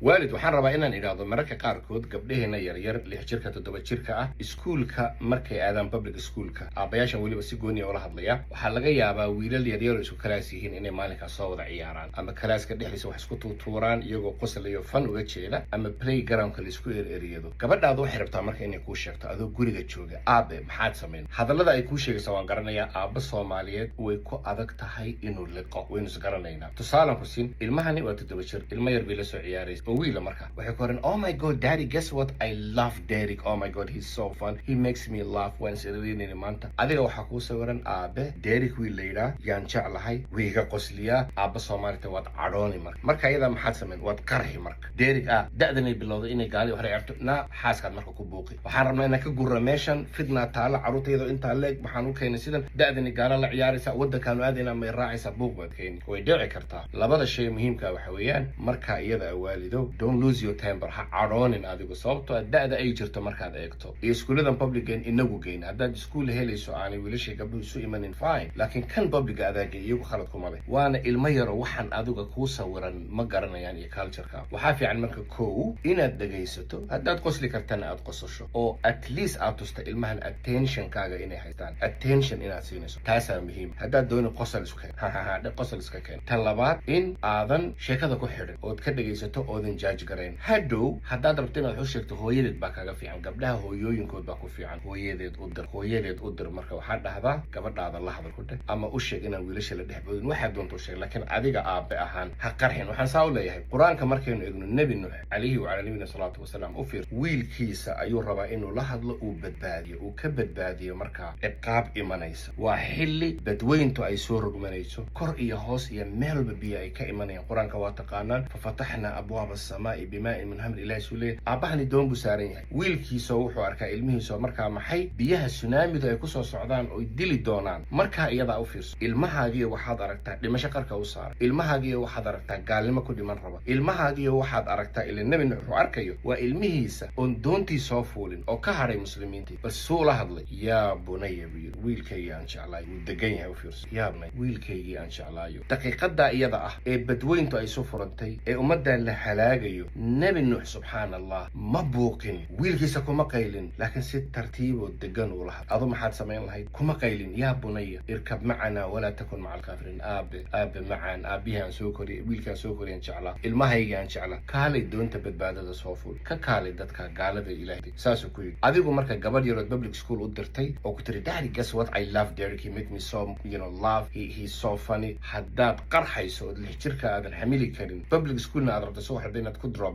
Waalid, waxaan rabaa inaan idhaahdo, mararka qaarkood gabdhaheena yaryar, 6 jirka, 7 jirka ah, iskuulka markay aadaan, public schoolka, aabbayaashan weliba si gooniya ula hadlaya, waxaa laga yaabaa wiilal yaryar oo isku class yihiin inay maalinkaas soo wada ciyaaraan, ama classka dhexdiisa wax isku tuutuuraan iyagoo qoslayo, fun uga jeeda, ama playgroundka laisku ereriyado. Gabadhaadu waxay rabtaa marka inay kuu sheegto adoo guriga jooga: "Aabe, maxaad samayn?" Hadallada ay kuu sheegaysa waan garanayaa. Aabba Soomaaliyeed way ku adag tahay inuu liqo, waynu is garanaynaa. Tusaalan ku siin: ilmahani waa 7 jir, ilmo yar bay la soo ciyaaraysa oo wiila. Marka waxay ku horeen: "Oh my God, Daddy, guess what? I love Derek. Oh my God, he's so fun. He makes me laugh. Waan is ereynayna maanta." Adiga waxaa kuu sawiran: "Aabe, Derek wiil la yidhaah yaan jeclahay, wiiga qosliyaa." Aabba Soomaalita waad cadhooni. Marka iyadaa maxaad samayn? Waad qarxi. Marka Derek ah da'danay bilowday inay gaali wax ciyaarto na xaaskaad marka ku buuqi: "Waxaan rabnaa inaan ka gurra meeshan, fidnaa taala, carruurtayda intaa leeg waxaan u keenay sidan, da'dani gaala la ciyaaraysa, waddankaanu aadayna may raacaysaa." Buuq baad keeni, way dhici kartaa. Labada shay muhiimka waxa weeyaan marka iyada waalido, don't lose your temper, ha cadhoonin adigu, sababtoo ah da'da ay jirto markaad eegto iyo iskuulladan publican inagu geyn. Haddaad iskuul helayso aanay wiilashay gabdhuhu isu imanin, fine, laakiin kan publica adaagay, iyagu khalad kuma leh, waana ilmo yaro, waxaan adiga kuu sawiran ma garanayaan iyo cultureka. Waxaa fiican marka kow inaad dhegaysato, haddaad qosli kartana aad qosasho, oo at least aad tusta ilmahan attentionkaaga inay haystaan, attention inaad siinayso, taasaa muhiim. Haddaad dooni, qosol isku keen, hahaha, qosol iska keen. Tan labaad, in aadan sheekada ku xidhin ood ka dhegaysato, oodan judge garayn. Hadhow haddaad rabto inaad wax u sheegto, hooyadeed baa kaaga fiican, gabdhaha hooyooyinkood baa ku fiican. Hooyadeed u dir, hooyadeed u dir. Marka waxaad dhahdaa: "Gabadhaada la hadal," ku dheh, ama u sheeg inaan wiilasha la dhex boodin. Waxaad doonto sheeg, laakiin adiga aabe ahaan ha qarxin. Waxaan saa u leeyahay, Qur-aanka markaynu eegno, Nebi Nuux calayhi wacalaa nabiyina salaatu wasalaam, u fiir, wiilkiisa ayuu rabaa inuu la hadlo, uu badbaadiyo, uu ka badbaadiyo markaa ciqaab imanaysa. Waa xilli badweyntu ay soo rogmanayso, kor iyo hoos iyo meel walba biyo ay ka imanayaan. Qur-aanka waa taqaanaan: ففتحنا أبواب السماء بماء منهمر. Ilahi suu leeyahy. Aabbahani doon buu saaran yahay, wiilkiisoo wuxuu arkaa ilmihiisoo markaa maxay biyaha tsunamidu ay kusoo socdaan oy dili doonaan. Markaa iyadaa u fiirso: ilmahaagiyo waxaad aragtaa dhimasho qarka u saaran, ilmahaagiyo waxaad aragtaa gaalnimo ku dhiman raba, ilmahaagiyo waxaad aragtaa ila Nebi Nuux wuxuu arkayo waa ilmihiisa oon doontii soo fuulin oo ka hadhay muslimiintii. Bal suu la hadlay: "يا بني," buu yidhi, "wiilkaygii aan jeclaayo." Wuu degan yahay, u fiirso. "يا بني," wiilkaygii aan jeclaayo. Daqiiqadaa iyada ah ee badweyntu ay soo furantay ee ummaddan la halaagayo, Nebi Nuux, subxaan Allah, ma buuqin, wiilkiisa kuma qaylin, laakiin si tartiiboo degan uu lahaa. Adu maxaad samayn lahayd? Kuma qaylin: "يا بني اركب معنا ولا تكن مع الكافرين." Aabe, aabe macaan, aabihii aan soo koriyay, wiilkaan soo koriyaan jeclaa, ilmahaygii aan jeclaa, kaalay doonta badbaadada soo fuul, ka kaalay dadka gaalada Ilaahay, saasuu ku yidhi. Adigu marka gabadh yarood public school u dirtay oo ku tiri: "Daddy, guess what? I love Derek. He make me so laugh. He's so funny." Haddaad qarxayso ood 6 jirka aadan xamili karin, public schoolna aad rabto soo waxba inaad ku drop.